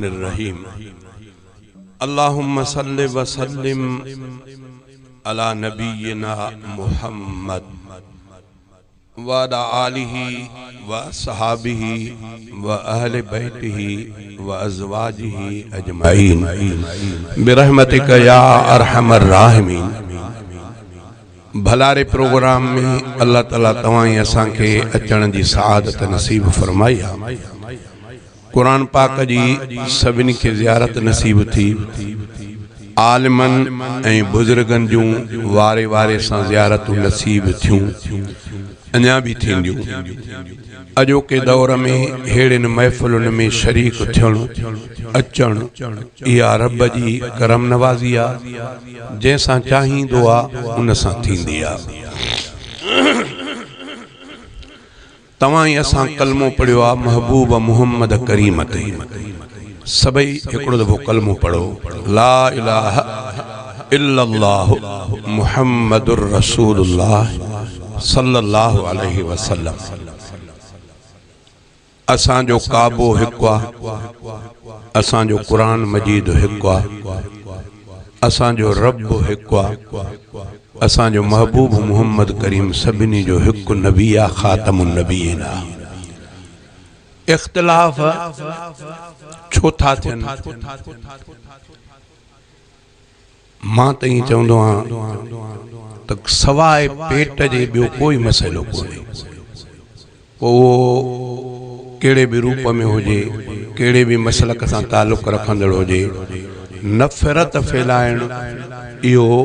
الرحيم اللهم صل وسلم علي نبينا محمد وعلي آله واصحابه واهل بيته وازواجه اجمعين برحمتك يا ارحم الراحمين ڀلاري پروگرام ۾ الله تعالي توهان ۽ اسان کي اچڻ جي سعادت نصيب فرمائي آ. قرآن پاڪ جي سڀني کي زيارت نصيب ٿي. عالمن ۽ بزرگن جون واري واري سان زيارتون نصيب ٿيون اڃا به ٿينديون. اڄوڪي دور ۾ ههڙين محفلن ۾ شريڪ ٿيڻ، اچڻ، اها رب جي ڪرم نوازي آ، جنهن سان چاهيندو آ ان سان ٿيندي آ. توهان ۽ اسان ڪلمو پڙهيو آ محبوب محمد ڪريم تي. سڀئي هڪڙو دفعو ڪلمو پڙهو لا اله الا الله محمد رسول الله صلي الله عليه وسلم. اسان جو ڪعبو هڪ آ، اسان جو قرآن مجيد هڪ آ، اسان جو رب هڪ آ، اسان جو محبوب محمد ڪريم سڀني جو هڪ نبي آ، خاتم النبيين آ. اختلاف ڇو ٿا ٿين؟ مان ته ائين چوندو آهيان ته سواء پيٽ جي ٻيو ڪوئي مسئلو ڪونهي. پوء اهو ڪهڙي به روپ ۾ هجي، ڪهڙي به مسلڪ سان تعلق رکندڙ هجي، نفرت ڦهلائڻ اهو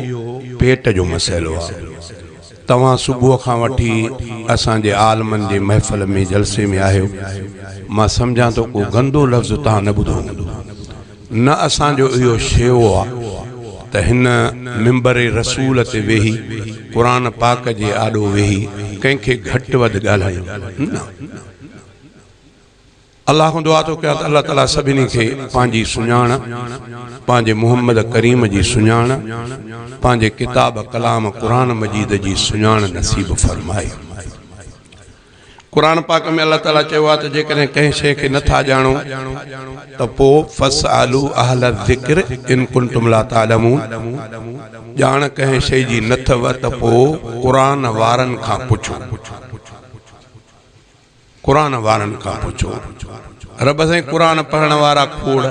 پيٽ جو مسئلو آهي. توهان صبح کان وٺي اسان جي عالمن جي محفل ۾ جلسي ۾ آهيو، مان سمجهان ٿو ڪو گندو لفظ توهان نه ٻڌو هوندو. نه اسان جو اهو شيوو آ ته هن منبر رسول تي ويهي قرآن پاڪ جي آڏو ويهي ڪنهن کي گهٽ وڌ ڳالهايون نه. الله کان دعا ٿو ڪيان ته الله تعالي سڀني کي پنهنجي سڃاڻ، پنهنجي محمد ڪريم جي سڃاڻ، پنهنجي ڪتاب ڪلام قرآن مجيد جي سڃاڻ نصيب فرمائي. قرآن پاڪ ۾ الله تعالي چيو آهي ته جيڪڏهن ڪنهن شيء کي نه ٿا ڄاڻو ته پوء فاسالو اهل الذڪر ان ڪنتم لا تعلمون ڄاڻ ڪنهن شيء جي نه اٿو ته پوء قرآن وارن کان پڇو. قرآن وارن کان پڇو. رب سائين قرآن پڙهڻ وارا کوڙ.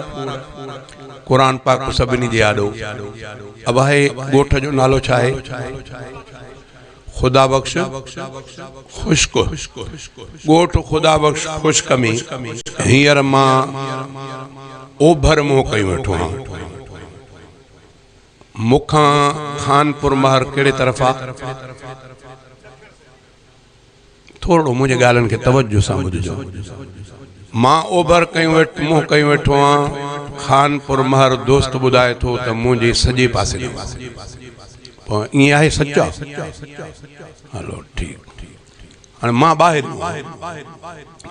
قرآن پاڪ سڀني جي آڏو. ابا هي ڳوٺ جو نالو ڇا آهي؟ خدا بخش خشڪ. ڳوٺ خدا بخش خشڪ ۾ هينئر مان اوڀر منهن ڪيون ويٺو آهيان. مون کان خانپور مهر ڪهڙي طرف آ؟ ٿورڙو منهنجي ڳالهين کي توجه سان ٻڌجو. مان اوڀر ڪيون منهن ڪيون ويٺو آهيان. خانپور مهر دوست ٻڌائي ٿو ته منهنجي سڄي پاسي ڏانهن آ. پوء ائين آهي سچ آ؟ هلو ٺيڪ. هاڻي مان ٻاهريون آهيان.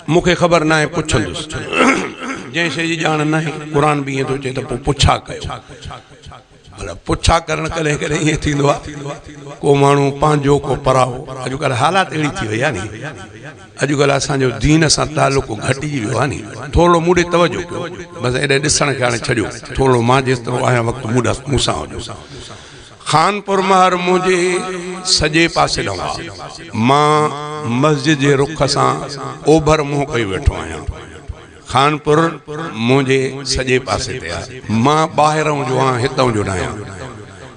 مون کي خبر ناهي پڇندس. جنهن شيء جي ڄاڻ ناهي قرآن به ائين ٿو چئي ته پوء پڇا ڪيو. ڀلا پڇا ڪرڻ ڪڏهن ڪڏهن ائين ٿيندو آهي ڪو ماڻهو پنهنجو ڪو پرائو. اڄڪلهه حالات اهڙي ٿي وئي آهي ني اڄڪلهه اسان جو دين سان تعلق گهٽجي ويو آهي ني. ٿورڙو مون ڏي توجه ڪيو بس ايڏي ڏسڻ کي هاڻي ڇڏيو ٿورڙو مان جيسترو آهيان وقت مون ڏس مون سان هجو. خانپور مهر منهنجي سڄي پاسي ڏانهن آهي. مان مسجد جي رخ سان اوڀر منهن ڪيون ويٺو آهيان. خانپور منهنجي سڄي پاسي تي آهي. مان ٻاهرئون جو آهيان، هتئون جو ناهيان.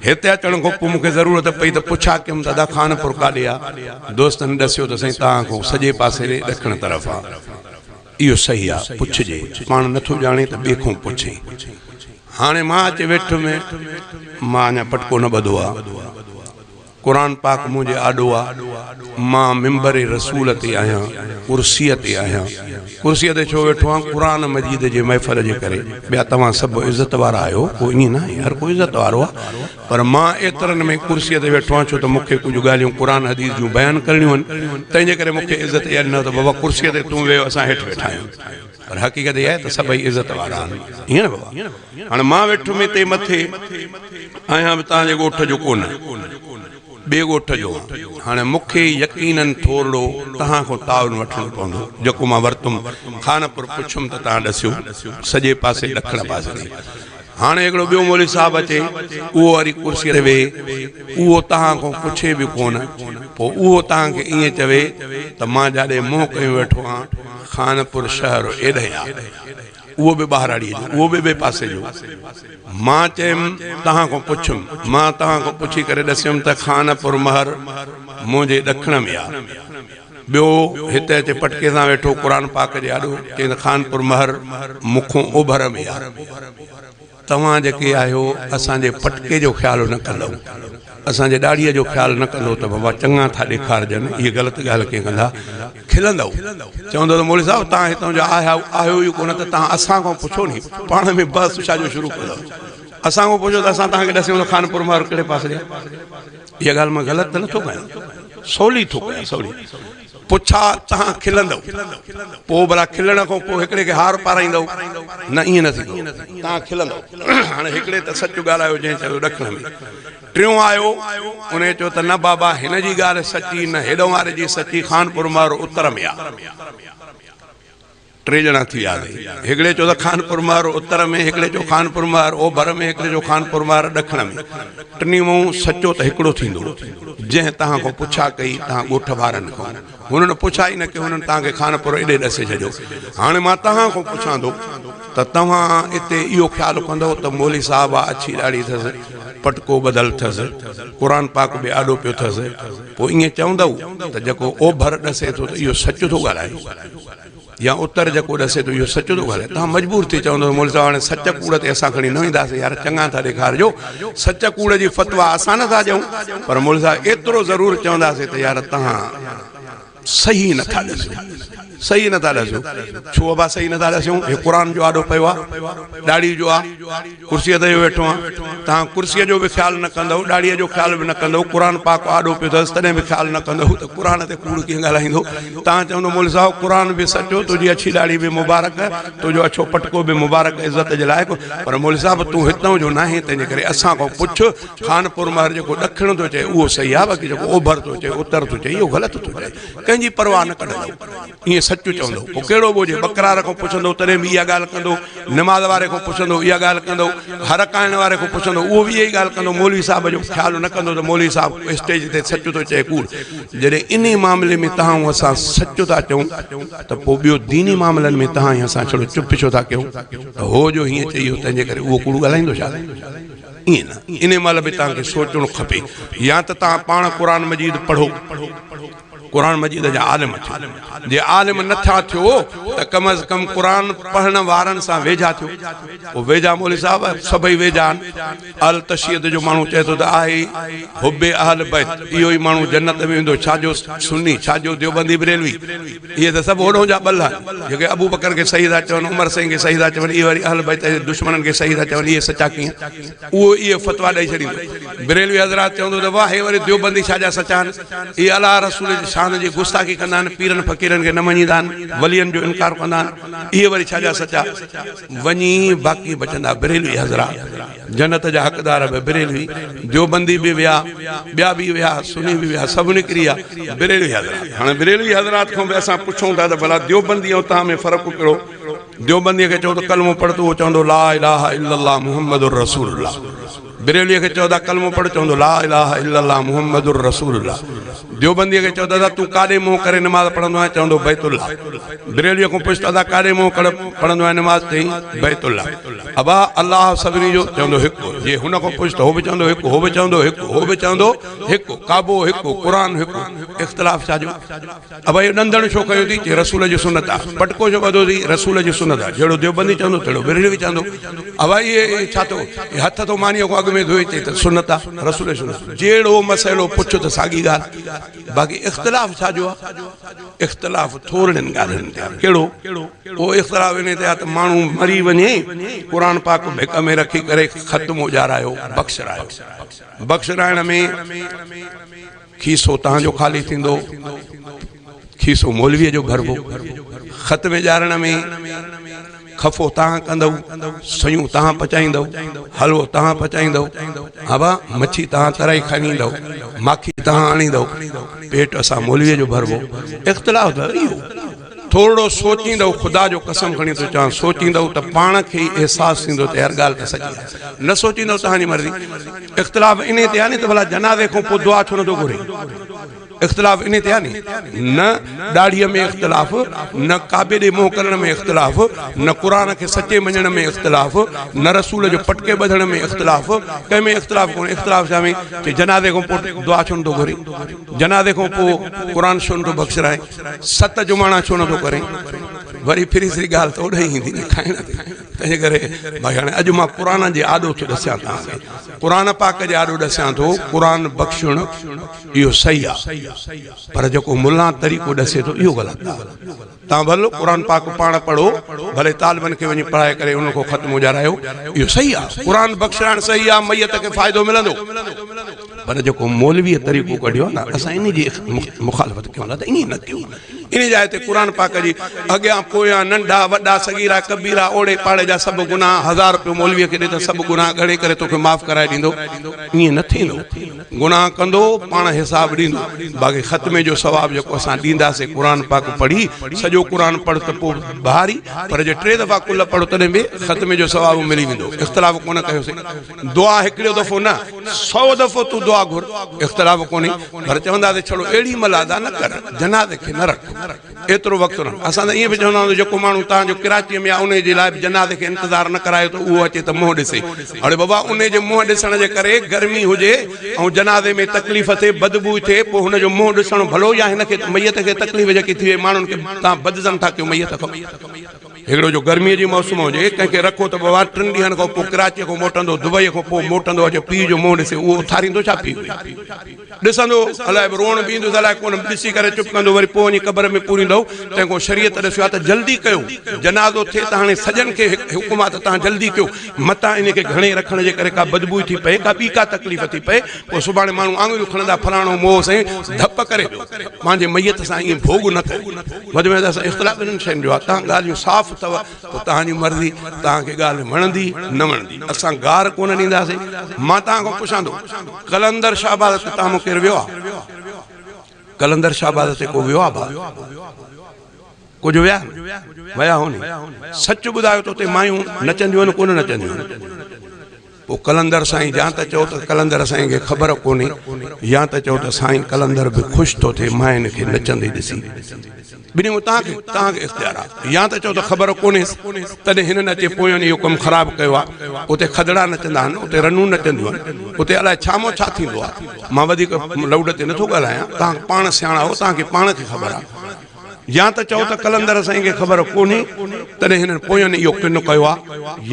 هتي اچڻ کان پوء مون کي ضرورت پئي ته پڇا ڪيم ته ادا خانپور ڪاڏي آهي؟ دوستن ڏسيو ته سائين توهان کان سڄي پاسي ڏي ڏکڻ طرف آهي. اهو صحيح آهي، پڇجي. پاڻ نٿو ڄاڻي ته ٻئي کان پڇي. هاڻي مان اچي ويٺم. مان اڃا پٽڪو نه ٻڌو آهي. قرآن پاڪ منهنجي آڏو آ، مان منبر رسول تي آهيان، ڪرسيء تي آهيان. ڪرسيء تي ڇو ويٺو آهيان؟ قرآن مجيد جي محفل جي ڪري. ٻيا توهان سڀ عزت وارا آهيو، ڪو ائين ناهي، هر ڪو عزت وارو آ، پر مان ايترن ۾ ڪرسيء تي ويٺو آهيان ڇو ته مون کي ڪجهه ڳالهيون قرآن حديث جون بيان ڪرڻيون آهن، تنهن جي ڪري مون کي عزت اها ڏنو ته بابا ڪرسيء تي تون ويهه اسان هيٺ ويٺا آهيون. پر حقيقت اها آهي ته سڀئي عزت وارا آهن. ائين نه بابا؟ هاڻي مان ويٺم هتي مٿي آهيان به توهان جي ڳوٺ جو ڪونه. ٻئي ڳوٺ جو آن. هاڻي مون کي يقينن ٿورڙو توهان کان تعاون وٺڻو پوندو، جيڪو مان ورتم. خانپور پڇيم ته توهان ڏسيو، سڄي پاسي ڏکڻ پاسي ڏي. هاڻي هڪڙو ٻيو مولوي صاحب اچي، اهو وري ڪرسيء تي ويهي، اهو توهان کان پڇي به ڪونه، پوء اهو توهان کي ائين چوي ته مان جاڏي منهن ڪيون ويٺو آن، خانپور شهر ايڏهين آ. اهو به ٻهراڙيء جو، اهو به ٻئي پاسي جو. مان چيم، توهان کان پڇيم. مان توهان کان پڇي ڪري ڏسيم ته خانپور مهر منهنجي ڏکڻ ۾ آ. ٻيو هتي اچي پٽڪي سان ويٺو قرآن پاڪ جي آڏو، چيائين ته خانپور مهر مون کان اوڀر ۾ آ. توهان جيڪي آهيو اسان جي پٽڪي جو خيال نه ڪندؤ، اسان جي ڏاڙهيء جو خيال نه ڪندؤ ته بابا چڱا ٿا ڏيکارجن، اهي غلط ڳالهه ڪيئن ڪندا. کلندؤ، چوندؤ ته مولوي صاحب توهان هتان جا آهيو ئي ڪونه ته توهان اسان کان پڇو ني، پاڻ ۾ بحث ڇا جو شروع ڪندؤ. اسان کان پڇو ته اسان توهان کي ڏسيون ته خانپور مهر ڪهڙي پاسي آهي. اها ڳالهه مان غلط ته نٿو ڪيان، سولي ٿو ڪيان، سولي. پڇا تهان کلندؤ، پوء ڀلا کلڻ کان پوء هڪڙي کي هار پارائيندؤ؟ نه ائين نه ٿيندو، تهان کلندؤ. هاڻي هڪڙي ته سچ ڳالهايو جنهن چيو ڏکڻ ۾. ٽيون آيو، انهيء چيو ته نه بابا هن جي ڳالهه سچي نه هيڏهون واري جي سچي، خانپور مهر اتر ۾ آ. ٽي ڄڻا ٿي ويا سين. هڪڙي چيو ته خانپور مهر اتر ۾، هڪڙي چيو خانپور مهر اوڀر ۾، هڪڙي چيو خانپور مهر ڏکڻ ۾. ٽنهي مئون سچو ته هڪڙو ٿيندو. جنهن توهان کان پڇا ڪئي، توهان ڳوٺ وارن کان. هنن پڇا ئي نه ڪئي، هنن توهان کي خانپور ايڏي ڏسي ڇڏيو. هاڻي مان توهان کان پڇان ٿو ته توهان اتي اهو خيال ڪندؤ ته مولوي صاحب آ اڇي ڏاڙهي اٿس، پٽڪو ٻڌل اٿس، قرآن پاڪ به آڏو پيو اٿس، پوء ائين چوندؤ ته جيڪو اوڀر ڏسي ٿو ته اهو سچ ٿو ڳالهائي؟ يا اتر جيڪو ڏسي ٿو اهو سچ ٿو ڳالهائي؟ توهان مجبور ٿي چوندؤ ته مولوي صاحب هاڻي سچ ڪوڙ تي اسان کڻي نه وينداسين، يار چڱا ٿا ڏيکارجو، سچ ڪوڙ جي فتويٰ اسان نه ٿا ڏيون، پر مولوي صاحب ايترو ضرور چونداسين ته يار توهان صحيح نه ٿا ڏسو، صحيح نه ٿا ڏسو. ڇو ابا صحيح نه ٿا ڏسون؟ هي قرآن جو آڏو پيو آ، ڏاڙهي جو آ، ڪرسيء تي ويٺو آهيان، توهان ڪرسيء جو به خيال نه ڪندؤ، ڏاڙهيء جو خيال به نه ڪندؤ، قرآن پاڪ آڏو پيو اٿس تڏهن به خيال نه ڪندؤ ته قرآن تي ڪوڙ ڪيئن ڳالهائيندو؟ توهان چوندؤ مولوي صاحب قرآن به سچو، تنهنجي اڇي ڏاڙهي به مبارڪ، تنهنجو اڇو پٽڪو به مبارڪ عزت جي لائق، پر مولوي صاحب تون هتان جو ناهين تنهنجي ڪري اسان کان پڇ، خانپور مهر جيڪو ڏکڻ ٿو چئي اهو صحيح آهي باقي جيڪو اوڀر ٿو چئي اتر ٿو چئي اهو غلط ٿو چئي، ڪنهن جي پرواهه نه ڪڍندؤ. ائين سچ چوندو، پوء ڪهڙو به هجي، ٻڪرار کان پڇندو تڏهن به اها ڳالهه ڪندو، نماز واري کان پڇندو اها ڳالهه ڪندو، هر ڪاهڻ واري کان پڇندو اهو به اها ئي ڳالهه ڪندو، مولوي صاحب جو خيال نه ڪندو ته مولوي صاحب اسٽيج تي سچ ٿو چئي ڪوڙ. جڏهن انهي معاملي ۾ توهان ۽ اسان سچ ٿا چئون ته پوء ٻيو ديني معاملن ۾ توهان ۽ اسان ڇڙو چپ ڇو ٿا ڪيون ته هو جو هيئن چئي ويو تنهن جي ڪري اهو ڪوڙ ڳالهائيندو ڇا؟ ائين نه، انهي مهل به توهان کي سوچڻ کپي يا ته توهان پاڻ قرآن مجيد پڙهو. قرآن مجيد جا عالم ٿيو، جي عالم نه ٿا ٿيو ته ڪم از ڪم قرآن پڙهڻ وارن سان ويجها ٿيو. پوء ويجها مولوي صاحب سڀئي ويجها آهن. اهل تشيعت جو ماڻهو چئي ٿو ته آهي حب اهل بيت، اهو ئي ماڻهو جنت ۾ ويندو، ڇا جو سني، ڇا جو ديوبندي بريلوي، اهي ته سڀ هوڏهون جا ٻل آهن، جيڪي ابوبڪر کي صحيح ٿا چون، عمر سائين کي صحيح ٿا چون، اهي وري اهل بيت جي دشمنن کي صحيح ٿا چون، اهي سچا ڪيئن؟ اهو اهي فتويٰ ڏئي ڇڏيندو. بريلوي حضرات چوندو ته واه هي وري ديوبندي ڇا جا سچا آهن. اهي الله رسول جي شان جي گستاخي ڪندا آهن، پيرن فقيرن کي نه مڃيندا آهن، ولين جو انڪار ڪندا آهن، اهي وري ڇا جا سچا؟ وڃي باقي بچندا بريلوي حضرات، جنت جا حقدار به بريلوي، ديوبندي به ويا، ٻيا به ويا، سني به ويا، سڀ نڪري ويا، بريلوي حضرات. هاڻي بريلوي حضرات کان به اسان پڇون ٿا ته ڀلا ديوبندي ۽ توهان ۾ فرق ڪهڙو؟ ديوبنديء کي چئو ته ڪلمو پڙهه ته اهو چوندو لا اله الا الله محمد رسول الله. بريلويء کي چئو ته ڪلمو پڙهه چوندو لا اله الا الله محمد رسول الله. ديوبنديء کي چئو ته ادا تون ڪاڏي منهن ڪري نماز پڙهندو آهين چوندو بيت الله. بريلويء کان پڇ ته ادا ڪاڏي منهن ڪري پڙهندو آهين نماز چئين بيت الله. ابا الله سڀني جو چوندو هڪ. جي هن کان پڇ ته هو به چوندو هڪ، هو به چوندو هڪ، هو به چوندو هڪ، ڪعبو هڪ، قرآن هڪ، اختلاف ڇا جو؟ ابا اهو ڏندڻ ڇو کنيو ٿي؟ چي رسول جي سنت آ. پٽڪو ڇو ٻڌو ٿي؟ رسول جي سنت آ. جهڙو ديوبندي چوندو تهڙو بريلوي چوندو. ابا اهي ڇا ٿو هٿ ٿو مانيء کان اڳ ۾ ڌوئي؟ چي ته سنت آ، رسول جي سنت. جهڙو مسئلو پڇ ته ساڳي ڳالهه. باقي اختلاف ڇا جو آ؟ اختلاف ٿورڙين ڳالهين تي آ. ڪهڙو؟ اهو اختلاف انهي تي آ ته ماڻهو مري وڃي قرآن پاڪ ڀڪ ۾ رکي ڪري ختمو ڄارايو، بخشرايو. بخشرائڻ ۾ کيسو تهان جو خالي ٿيندو، کيسو مولويء جو ڀربو. خط ۾ ڄارڻ ۾ خفو توهان ڪندؤ، سيون توهان پچائيندؤ، حلوو توهان پچائيندؤ، ها ڀا مڇي توهان ترائي کڻيندؤ، ماکي توهان آڻيندؤ، پيٽ اسان مولويء جو ڀربو. اختلاف ته اهو. ٿورڙو سوچيندؤ خدا جو قسم کڻي ٿو چوان سوچيندؤ ته پاڻ کي ئي احساس ٿيندو ته يار ڳالهه ته سچي آهي. نه سوچيندؤ توهان جي مرضي. اختلاف انهي تي آهي نه ته ڀلا جنازي کان پوء دعا ڇو نٿو گهري؟ اختلاف انهي تي آهي ني، نه ڏاڙهيء ۾ اختلاف، نه ڪعبي ڏي منهن ڪرڻ ۾ اختلاف، نه قرآن کي سچي مڃڻ ۾ اختلاف، نه رسول جو پٽڪي ٻڌڻ ۾ اختلاف، ڪنهن ۾ اختلاف ڪونهي، اختلاف ڇا ۾ چي جنازي کان پوء دعا ڇو نٿو گهرين، جنازي کان پوء قرآن ڇو نٿو بخشرائين، ست جماڻا ڇو نٿو ڪرين، وري ڦري سري ڳالهه ته اوڏانهن ئي ايندي نه کائڻ تي، تنهنجي ڪري ڀائي هاڻي اڄ مان قرآن جي آڏو ٿو ڏسيان توهان کي، قرآن پاڪ جي آڏو ڏسيان ٿو، قرآن بخشڻ اهو صحيح آ پر جيڪو ملان طريقو ڏسي ٿو اهو غلط آ. تان ڀل قرآن پاڪ پاڻ پڙهو ڀلي طالبن کي وڃي پڙهائي ڪري انهن کان ختمو ڏيارايو اهو صحيح آ. قرآن بخشرائڻ صحيح آ ميت کي فائدو ملندو پر جيڪو مولويء طريقو ڪڍيو آ نه اسان انهي جي مخالفت ڪيون ٿا ته ائين نه ڪيو. انهي جاء تي قرآن پاڪ جي اڳيان پويان ننڍا وڏا صغيرا ڪبيرا اوڙي پاڙي جا سڀ گناهه هزار رپيو مولويء کي ڏي ته سڀ گناهه ڳڻي ڪري توکي معاف ڪرائي ڏيندو ائين نه ٿيندو. گناهه ڪندو پاڻ حساب ڏيندو باقي ختمي جو ثواب جيڪو اسان ڏينداسين قرآن پاڪ پڙهي سڄو قرآن پڙهه ته پوء بهاري پر جي ٽي دفعا قل پڙهو تڏهن به ختمي جو ثواب ملي ويندو اختلاف ڪونه ڪيوسين دعا هڪڙو دفعو نه سو دفعو تون دعا گهر اختلاف ڪونهي پر چونداسين ڇڙو اهڙي مهل ادا نه ڪر جنازي کي نه رک ايترو وقت نه اسان ته ائين به چوندا آهيون جيڪو ماڻهو تان جو ڪراچيء ۾ آهي انهي جي لاء به جنازي کي انتظار نه ڪرايو ته اهو اچي ته منهن ڏسي اڙي بابا انهي جي منهن ڏسڻ جي ڪري گرمي هجي ۽ جنازي ۾ تڪليف ٿئي بدبوء ٿئي پوء هن جو منهن ڏسڻ ڀلو يا هن کي ميت کي تڪليف جيڪي ٿي وئي ماڻهن کي تان بدظن ٿا ڪيو ميت کان هڪڙو جو گرميء جي موسم هجي ڪنهن کي رکو ته بابا ٽن ڏينهن کان پوء ڪراچيء کان موٽندو دبئيء کان پوء موٽندو اچي پيء جو منهن ڏسي اهو اٿاريندو ڇا پيء کي ڏسندو الائي به روئڻ به ايندس الائي ڪونه ڏسي ڪري چپ ڪندو وري پوء وڃي قبر ۾ پوريندو تنهن کان شريعت ڏسيو آهي ته جلدي ڪيو جنازو ٿئي ته هاڻي سڄن کي حڪم آهي ته توهان جلدي ڪيو متان ان کي گهڻي رکڻ جي ڪري ڪا بدبوء ٿي پئي ڪا ٻي ڪا تڪليف ٿي پئي پوء سڀاڻي ماڻهو آڱريون کڻندا فلاڻو موهه سائين ڌپ ڪري ويو پنهنجي ميت سان ائين ڀوڳ نه ڪيو وڌ ۾ وڌ اسان اختلاف انهن شين جو آهي توهان ڳالهيون صاف اٿو پوء توهان جي مرضي، توهان کي ڳالهه وڻندي نه وڻندي، اسان گار ڪونه ڏينداسين. مان توهان کان پڇان ٿو، قلندر شهباز تي توهان مان ڪير ويو آ؟ قلندر شهباز تي ڪو ويو آ ڀاء؟ ڪجهه ويا آهن؟ ويا هوني. سچ ٻڌايو ته اتي مايون نچنديون آهن ڪونه نچنديون آهن؟ پوء قلندر سائين يا ته چئو ته قلندر سائين کي خبر ڪونهي يا ته چئو ته سائين قلندر به خوش ٿو ٿئي ماين کي نچندي ڏسي. ٻنهي مان توهان کي توهان کي اختيار آهي. يا ته چئو ته خبر ڪونهيس تڏهن هنن اچي پوين اهو ڪم خراب ڪيو آهي. اتي کدڙا نچندا آهن، اتي رنون نچنديون آهن، اتي الائي ڇا مون ڇا ٿيندو آهي. مان وڌيڪ لائوڊ تي نٿو ڳالهايان، توهان پاڻ سياڻا آهيو، توهان کي پاڻ کي خبر آهي. يا ته چئو ته قلندر سائين کي خبر ڪونهي تڏهن هنن پوين اهو ڪن ڪيو آ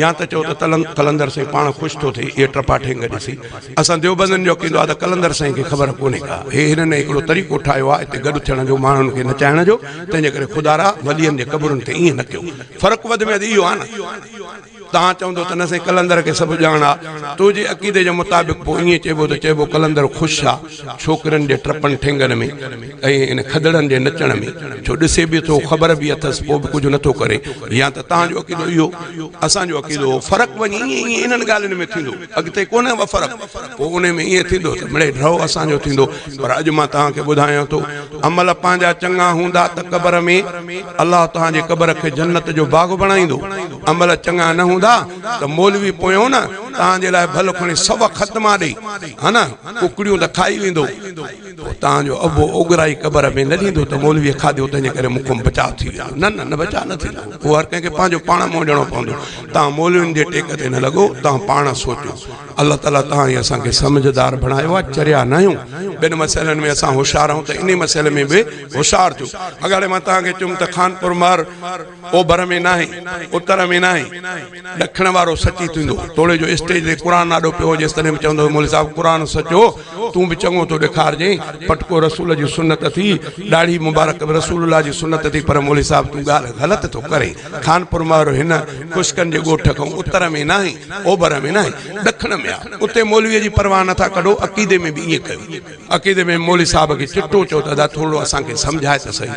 يا ته چئو ته قلندر سائين پاڻ خوش ٿو ٿئي اهي ٽپا ٺينگ ڏسي. اسان ديوبندين جو عقيدو آ ته قلندر سائين کي خبر ڪونهي ڪا. هي هنن هڪڙو طريقو ٺاهيو آ هتي گڏ ٿيڻ جو ماڻهن کي نچائڻ جو تنهنجي ڪري خدارا ولين جي قبرن تي ائين نه ڪيو. فرق وڌ ۾ وڌ اهو آ نه. توهان چوندو ته نه سائين قلندر کي سڀ ڄاڻ آ. تنهنجي عقيدي جي مطابق پوء ائين چئبو ته چئبو قلندر خوش آ ڇوڪرين جي ٽپن ٺينگن ۾ ۽ ان کدڙن جي نچڻ ۾ ڇو ڏسي به ٿو خبر به اٿس پوء به ڪجهه نٿو ڪري يا ته توهان جو عقيدو اهو اسان جو عقيدو اهو فرق وڃي ائين ائين انهن ڳالهين ۾ ٿيندو اڳتي ڪونه فرق پوء انهي ۾ ائين ٿيندو ته مڙئي ڍؤ اسان جو ٿيندو پر اڄ مان توهان کي ٻڌايان ٿو عمل پنهنجا چڱا هوندا ته قبر ۾ الله توهان جي قبر کي جنت جو باغ بڻائيندو عمل چڱا نه هوندا ته مولوي پويون نه توهان جي لاء ڀل کڻي سو ختما ڏئي ها نه ڪڪڙيون ته کائي ويندو پوء توهان جو ابو اوڳرائي قبر ۾ نه ڏيندو ته مولويء کاڌو تنهنجي ڪري مون کان بچاء ٿي ويندو نه نه نه بچاء نه ٿيندو اهو هر ڪنهن کي پنهنجو پاڻ منهن ڏيڻو پوندو توهان مولوين جي ٽيڪ تي نه لڳو توهان پاڻ سوچو الله تعالي توهان ۽ اسان کي سمجهدار بڻايو آهي چريا ناهيون ٻين مسئلن ۾ اسان هوشيار آهيون ته انهي مسئلي ۾ به هوشيار ٿيو اڳاڙي مان توهان کي چيم ته خانپور مهر اوڀر ۾ ناهي اتر ۾ ناهي ڏکڻ وارو سچي ٿيندو توڙي جو اسٽيج تي قرآن آڏو پيو هجيس تڏهن به چوندو مولوي صاحب قرآن سچو تون به چڱو ٿو ڏيکارجين پٽڪو رسول جي سنت ٿي ڏاڙهي مبارڪ به رسول الله جي سنت ٿي پر مولوي صاحب تون ڳالهه غلط ٿو ڪرين خانپور مهر هن خشڪن جي ڳوٺ کان اتر ۾ ناهي اوڀر ۾ ناهي ڏکڻ ۾ ۾ آ، اتي مولويء جي پرواهه نه ٿا ڪڍو، عقيدي ۾ به ائين ڪيو. عقيدي ۾ مولوي صاحب کي چٽو چئو ته ادا ٿورڙو اسان کي سمجهاء ته سهي.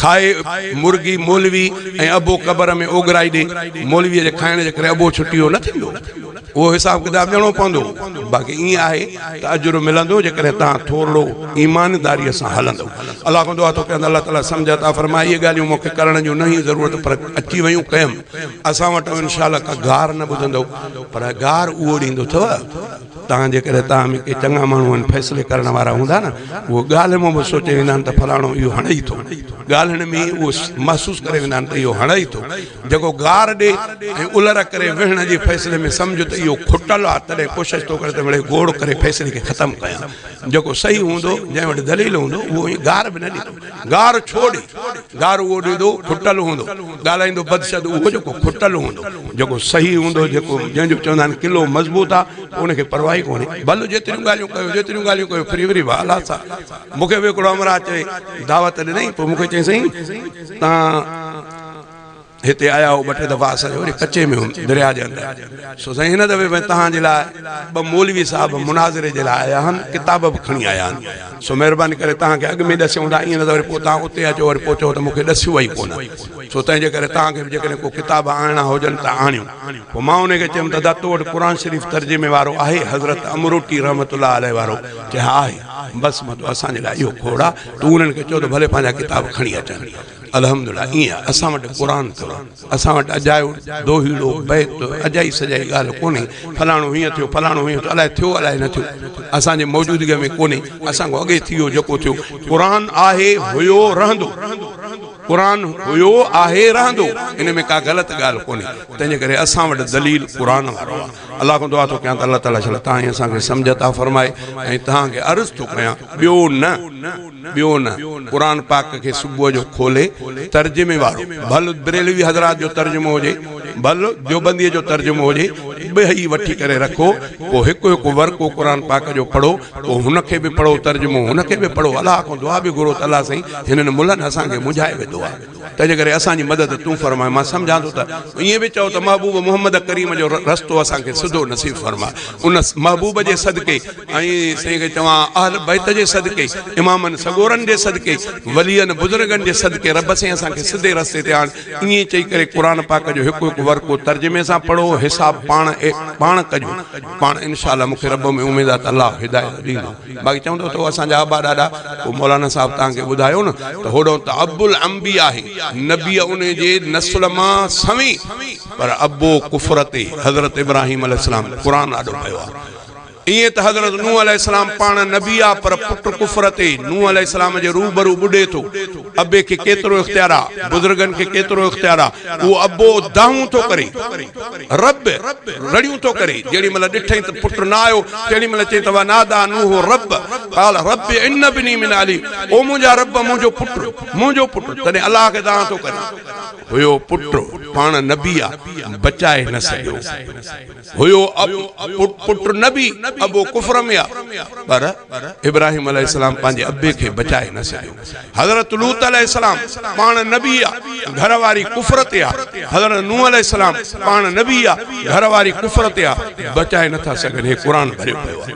کائي مرغي مولوي ۽ ابو قبر ۾ اوڳرائي ڏي، مولويء جي کائڻ جي ڪري ابو ڇٽي ويو نه ٿيندو. اهو حساب ڪتاب ڏيڻو پوندو. باقي ائين آهي ته اجر ملندو جيڪڏهن توهان ٿورڙو ايمانداريء سان هلندؤ. الله کان دعا ٿو ڪيان ته الله تعاليٰ سمجهه عطا فرمائي. اهي ڳالهيون مون کي ڪرڻ جون نه هيون ضرورت پر اچي ويون ڪيم. اسان وٽ انشاء الله ڪا گار نه ٻڌندؤ پر گار اهو ڏيندو اٿو توهان جيڪڏهن توهان ۾ ڪي چڱا ماڻهو آهن فيصلي ڪرڻ وارا هوندا نه اهو ڳالهه مان به سوچي ويندا آهن ته فلاڻو اهو هڻي ٿو ڳالهين ۾ اهو محسوس ڪري ويندا آهن ته اهو هڻي ٿو جيڪو گار ڏي ۽ الر ڪري ويهڻ جي فيصلي ۾ سمجهه ته اهو کٽل آهي تڏهن ڪوشش ٿو ڪري ته مڙئي گوڙ ڪري فيصلي کي ختم ڪيان جيڪو صحيح هوندو جنهن وٽ دليل هوندو اهو ائين گار به نه ڏيندو گار ڇو ڏي؟ گار اهو ڏيندو کٽل هوندو، ڳالهائيندو بدشد اهو جيڪو کٽل هوندو، جيڪو صحيح هوندو، جيڪو جنهن جو چوندا آهن قلعو مضبوط آ، ان کي پرواهه ئي ڪونهي. ڀل جيتريون ڳالهيون ڪيو، جيتريون ڳالهيون ڪيو، ڦري وري به الله سان. مون کي به هڪڙو همراهه چئي دعوت ڏنائين، پوء مون کي چيائين سائين تان. هتي آيا هو ٻه ٽي دفعا اسان جي وري ڪچي ۾ هوم درياء جي اندر سو سائين هن دفعي به توهان جي لاء ٻه مولوي صاحب مناظري جي لاء آيا آهن ڪتاب به کڻي آيا آهن سو مهرباني ڪري توهان کي اڳ ۾ ڏسيون ٿا ائين نه ته وري پوء توهان اتي اچو وري پوء چئو ته مون کي ڏسيو ئي ڪونه سو تنهن جي ڪري توهان کي به جيڪڏهن ڪو ڪتاب آڻڻا هجن ته آڻيو پوء مان ان کي چيم ته ادا تو وٽ قرآن شريف ترجمي وارو آهي حضرت امروٽي رحمت الله عليه وارو چي ها آهي بس متو اسان جي لاء اهو کوڙ آهي تون انهن کي چئو ته ڀلي پنهنجا ڪتاب کڻي اچن الحمدلله ائين آ اسان وٽ قرآن اٿو اسان وٽ اجايو دوهيڙو بيت اجائي سجائي ڳالهه ڪونهي فلاڻو هيئن ٿيو فلاڻو هيئن ٿيو الائي ٿيو الائي نه ٿيو اسان جي موجودگي ۾ ڪونهي اسان کان اڳي ٿي ويو جيڪو ٿيو قرآن آهي هيو رهندو قرآن هيو آهي رهندو ان ۾ ڪا غلط ڳالهه ڪونهي تنهنجي ڪري اسان وٽ دليل قرآن وارو آ الله کان دعا ٿو ڪيان ته الله تعالي شل تان اسان کي سمجھ عطا فرمائي ۽ تان کي عرض ٿو ڪيان ٻيو نه ٻيو نه، قرآن پاڪ کي صبح جو کولي ترجمي وارو، ڀل بريلوي حضرات جو ترجمو هجي، ڀل ديوبنديء جو ترجمو هجي، ٻئي وٺي ڪري رکو، پوء هڪ هڪ ورقو قرآن پاڪ جو پڙهو، پوء هن کي به پڙهو ترجمو، هن کي به پڙهو، الله کان دعا به گهرو ته الله سائين هنن ملن اسان کي منجهائي وڌو آهي. تنهنجي ڪري اسان جي مدد تون فرماء. مان سمجهان ٿو ته ائين به چئو ته محبوب محمد ڪريم جو رستو اسان کي سڌو نصيب فرماء. ان محبوب جي صدقي ۽ سائين کي چوان اهل بيت جي صدقي، امامن سڳورن جي صدقي، ولين بزرگن جي صدقي رب سائين اسان کي سڌي رستي تي آڻ. ائين چئي ڪري قرآن پاڪ جو هڪ هڪ ورقو ترجمي سان پڙهو، حساب پاڻ پاڻ ڪجو. پاڻ انشاء الله مون کي رب ۾ اميد آهي ته الله هدايت ڏيندو. باقي چوندو ته اسان جا ابا ڏاڏا پوء مولانا صاحب توهان کي ٻڌايو نه ته هوڏانهن ته ابو الانبياء آهي نبي ان جي نسل مان سوين پر ابو ڪفر تي حضرت ابراهيم عليه السلام قرآن آڏو پيو آهي ائين ته حضرت نوح عليه السلام پاڻ نبي آ پر پٽ ڪفر تي نوح عليه السلام جي روبرو ٻڏي ٿو ابي کي ڪيترو اختيار آ بزرگن کي ڪيترو اختيار آ اهو ابو دانهون ٿو ڪري، رب، رڙيون ٿو ڪري، جيڏي مهل ڏٺئين ته پٽ نه آيو، تيڏي مهل چيائين ته وناديٰ نوح ربه قال رب ان ابني من اهلي، او منهنجا رب منهنجو پٽ، منهنجو پٽ، تڏهن الله کي دانهن ٿو ڪري. هيو پٽ، پاڻ نبي آ، بچائي نه سگهيو. هيو پٽ نبي، ابو ڪفر ۾ آ، پر ابراهيم عليه السلام پنهنجي ابي کي بچائي نه سگهيو. حضرت لوط عليه السلام پاڻ نبي آ، گهر واري ڪفر تي آ. حضرت نوح عليه السلام پاڻ نبي آ، گهر واري ڪفر تي آ، بچائي نه ٿا سگهن. هي قرآن ڀريو پيو آ.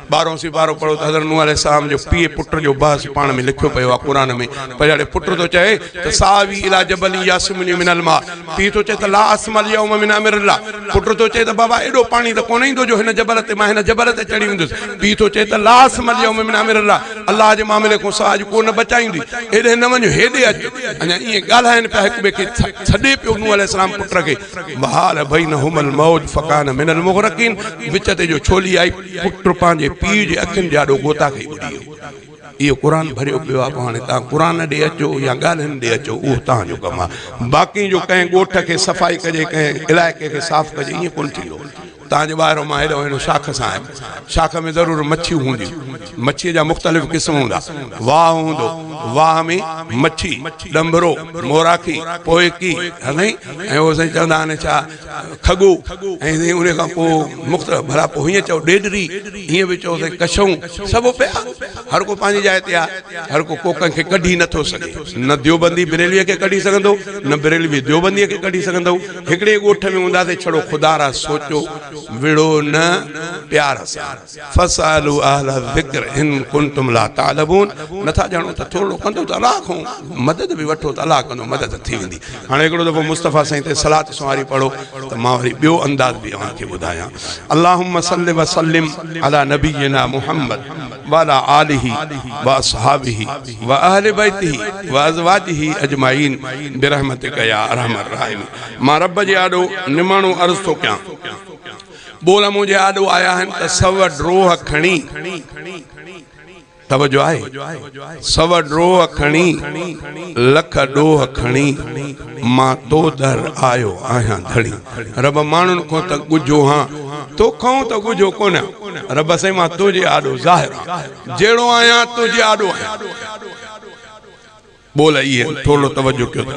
ٻارهون سيپارو پڙهو ته حضرت نوح عليه السلام جو پيء پٽ جو بحث پاڻ ۾ لکيو پيو آ قرآن ۾. پڇاڙي پٽ ٿو چئي ته سآوي الي جبل يعصمني من الماء. پيء ٿو چئي ته لا عاصم اليوم من امر الله. پٽ ٿو چئي ته بابا ايڏو پاڻي ته ڪونه ايندو جو هن جبل تي مان هن جبل تي چڙهي ويندس. پيء ٿو چئي ته لا عاصم اليوم من امر الله. الله جي معاملي کان سواء اڄ ڪو نه بچائيندي. هيڏي نه وڃ هيڏي اچ. اڃا ائين ڳالهائن پيا هڪ ٻئي کي سڏي پيو نوح عليه السلام پٽ کي. وحال بينهما الموج فڪان من المغرقين. وچ تي جو ڇولي آئي پٽ پنهنجي پيء جي اکين جي آڏو غوطا کائي ٻڏي ويو. اهو قرآن ڀريو پيو آهي پوء هاڻي توهان قرآن ڏي اچو يا ڳالهين ڏي اچو اهو توهان جو ڪم آهي. باقي جو ڪنهن ڳوٺ کي صفائي ڪجي ڪنهن علائقي کي صاف ڪجي ائين ڪونه ٿيندو. توهان جي ٻاهرو مان هيڏو هن شاخ سان آيم. شاخ ۾ ضرور مڇيون هونديون. مڇيء جا مختلف قسم هوندا. واهه هوندو. واهه ۾ مڇي، ڏنڀرو، موراکي، پوئڪي، ها سائين ۽ اهو سائين چوندا آهن ڇا کڳو ۽ سائين ان کان پوء مختلف ڀلا پوء هيئن چئو ڏيڏري، هيئن به چئو سائين ڪشئون، سڀ پيا هر ڪو پنهنجي جاء تي آهي. هر ڪو ڪو ڪنهن کي ڪڍي نٿو سگهي. نه ديوبندي بريلويء کي ڪڍي سگهندو، نه بريلوي ديوبنديء کي ڪڍي سگهندو. هڪڙي ڳوٺ ۾ هونداسين ڇڙو خدا را سوچو وڙهو نه پيار سان. فاسالوا اهل الذڪر ان ڪنتم لا تعلمون نٿا ڄاڻو ته ٿورڙو ڪندو ته الله کان مدد به وٺو ته الله ڪندو مدد ٿي ويندي. هاڻي هڪڙو دفعو مصطفيٰ سائين تي صلات سنواري پڙهو ته مان وري ٻيو انداز به اوهان کي ٻڌايان. اللهم صل وسلم علي نبينا محمد وعلي آله واصحابه واهل بيته وازواجه اجمعين برحمتڪ يا ارحم الراحمين. مان رب جي آڏو نماڻو عرض ٿو ڪيان. ٻول منهنجي آڏو آيا آهن ته سو ڊروهه کڻي، توجه آهي، سو ڊروهه کڻي، لک ڏوهه کڻي، مان تو در آيو آهيان ڌڻي. رب ماڻهن کان ته ڳجهو هان، تو کان ته ڳجهو ڪونهيان. رب سائين مان تنهنجي آڏو ظاهر هان، جهڙو آهيان تنهنجي آڏو آهيان. ٻول اهي آهن، ٿورڙو توجه ڪيو ته.